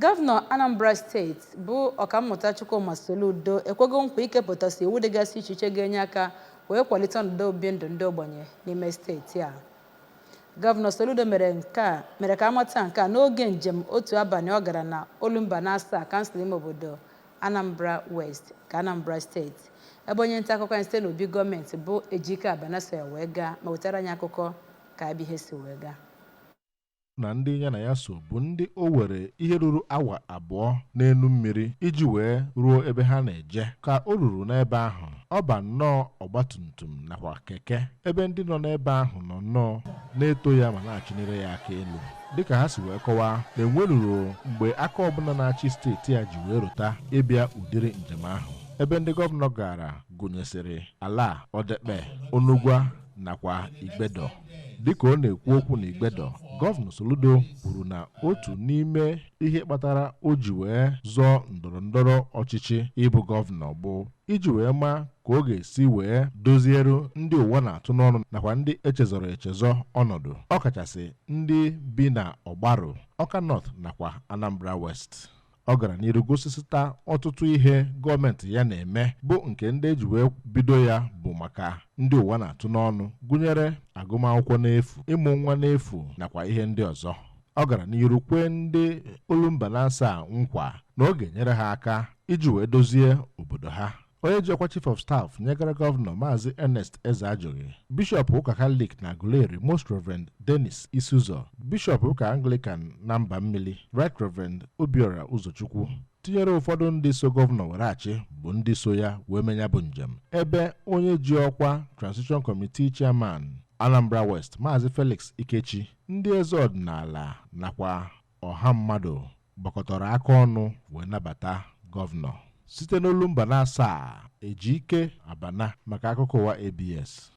Gọvanọ Anambra Steeti bụ Ọkammụta Chukwuma Soludo ekwego nkwa ikepụtasị iwu dịgasị iche iche ga-enye aka wee kwalite ọnọdụ obibi ndụ ndị ogbenye n'ime steeti a. Gọvanọ Soludo mere nke a mere ka amata nke a n'oge njem otu abalị ọ gara na Olumba na asaa kansụl ime obodo Anambra West nke Anambra Steeti, ebe onye nta akụkọ anyị site n'obi gọọmenti bụ Ejike Abana so ya wee gaa ma wetara anyị akụkọ ka ebe ihe si wee gaa. Na ndị ya na ya so bụ ndị o were ihe ruru awa 2 n'elu mmiri iji wee ruo ebe ha na-eje. Ka o ruru n'ebe ahụ, ọ ba nnọọ ọgbatumtum nakwa keke, ebe ndị nọ n'ebe ahụ nọ nnọọ na-eto ya ma na-achịnire ya aka elu, dịka ha si wee kọwaa na enweruro mgbe aka ọbụla na-achị steeti a ji wee rota ịbịa ụdịrị njem ahụ. Ebe ndị gọvanọ gara gụnyesịrị Ala, Odekpe, Onugwa nakwa Igbedo. Dịka ọ na-ekwu okwu na Igbedo, Gọvanọ Soludo kwuru na otu n'ime ihe kpatara o ji wee zọọ ndọrọ ndọrọ ọchịchị ịbụ gọvanọ bụ iji wee maa ka ọ ga-esi wee dozieru ndị ụwa na-atụ n'ọnụ nakwa ndị echezọrọ echezọ ọnọdụ, ọkachasị ndị bi na Ọgbarụ, Ọka North nakwa Anambra West. Ọ gara n'iru gosisịta ọtụtụ ihe gọọmenti ya na-eme bụ nke ndị eji wee bido ya bụ maka ndị ụwa na-atụ n'ọnụ, gụnyere agụmakwụkwọ n'efu, ịmụ nwa n'efu nakwa ihe ndị ọzọ. Ọ gara n'iru kwee ndị Olumba na asaa nkwa na ọ ga-enyere ha aka iji wee dozie obodo ha. Onye ji ọkwa Chief of Staff nyegara gọvanọ, Maazị Ernest Ezeajughi, Bishọp ụka Katọlik na Aguleri, Most Reverend Dennis Isuzo, Bishọp ụka Anglican na mba mmiri, Right Reverend Obiora Ụzọchukwu, tinyere ụfọdụ ndị so gọvanọ were achị bụ ndị so ya wee menya bụ njem, ebe onye ji ọkwa Transition Committee Chairman Anambra West, Maazị Felix Ikechi, ndị eze ọdịnala nakwa ọha mmadụ gbakọtara aka ọnụ wee nabata gọvanọ. Site n'Olumba na asaa, Ejike Abana maka akụkọ ụwa ABS.